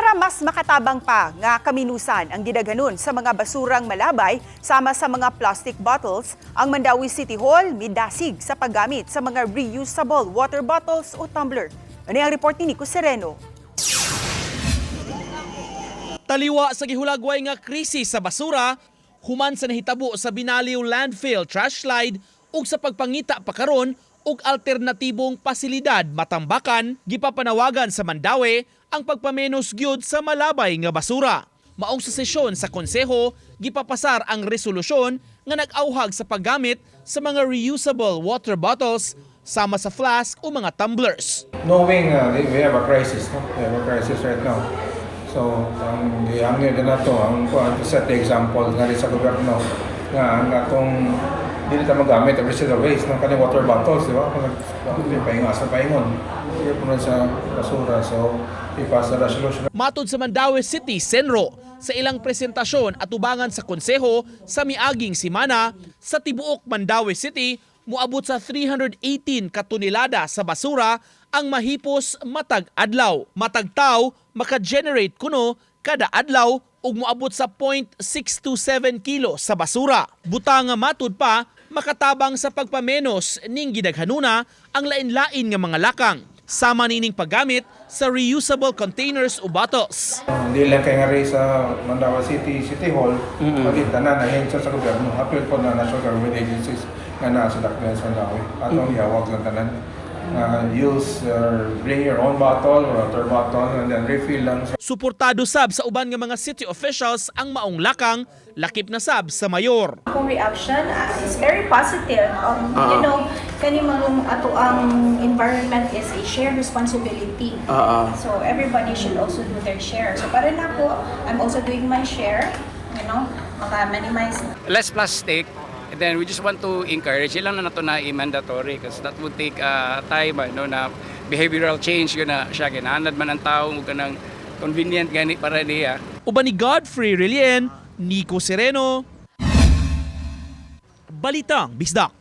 Para mas makatabang pa nga kaminusan ang gidaghanon sa mga basurang malabay sama sa mga plastic bottles, ang Mandaue City Hall midasig sa paggamit sa mga reusable water bottles o tumbler. Ano ang report ni Nico Sereno? Taliwa sa gihulagway nga krisis sa basura, human sa nahitabo sa Binaliw Landfill trash slide ug sa pagpangita pa karon og alternatibong pasilidad matambakan, gipapanawagan sa Mandaue ang pagpamenos gyud sa malabay nga basura. Maong sa sesyon sa konseho, gipapasar ang resolusyon nga nag-auhag sa paggamit sa mga reusable water bottles sama sa flask o mga tumblers. Knowing we have a crisis, no? We have a crisis right now. So, ang gihangyo din nato ang kuan to set the example nga rin sa gobyerno nga ang atong dili ta magamit every single waste ng kaning water bottles, di ba? Kung nag paingon asa paingon. Sige po sa basura. So, ipasa resolution. Matod sa Mandaue City Senro, sa ilang presentasyon at ubangan sa konseho sa miaging simana, sa tibuok Mandaue City, muabot sa 318 ka tonelada sa basura ang mahipos matag adlaw. Matag taw maka-generate kuno kada adlaw ug moabot sa 0.627 kilo sa basura. Buta nga matud pa makatabang sa pagpamenos ning gidaghanuna ang lain-lain nga mga lakang sama nining paggamit sa reusable containers o bottles. Hindi lang kay nga rin sa Mandaue City City Hall, pati tanan ahensya sa gobyerno, apil po na national government agencies nga naa sa dakbayan sa Mandaue. Atong giawhag lang tanan. Use or bring your own bottle or water bottle and then refill lang sa Suportado sab sa uban nga mga city officials ang maong lakang, lakip na sab sa mayor. Akong reaction is very positive. Kani mga ato ang environment is a shared responsibility. So everybody should also do their share. So para nako, I'm also doing my share, maka-minimize Less plastic. And then we just want to encourage ilang na nato na i-mandatory because that would take time, ano, na behavioral change yun na siya ginahanad man ang tao ug kanang convenient gani para niya. Uban ni Godfrey Relien, Nico Sereno, Balitang Bisdak.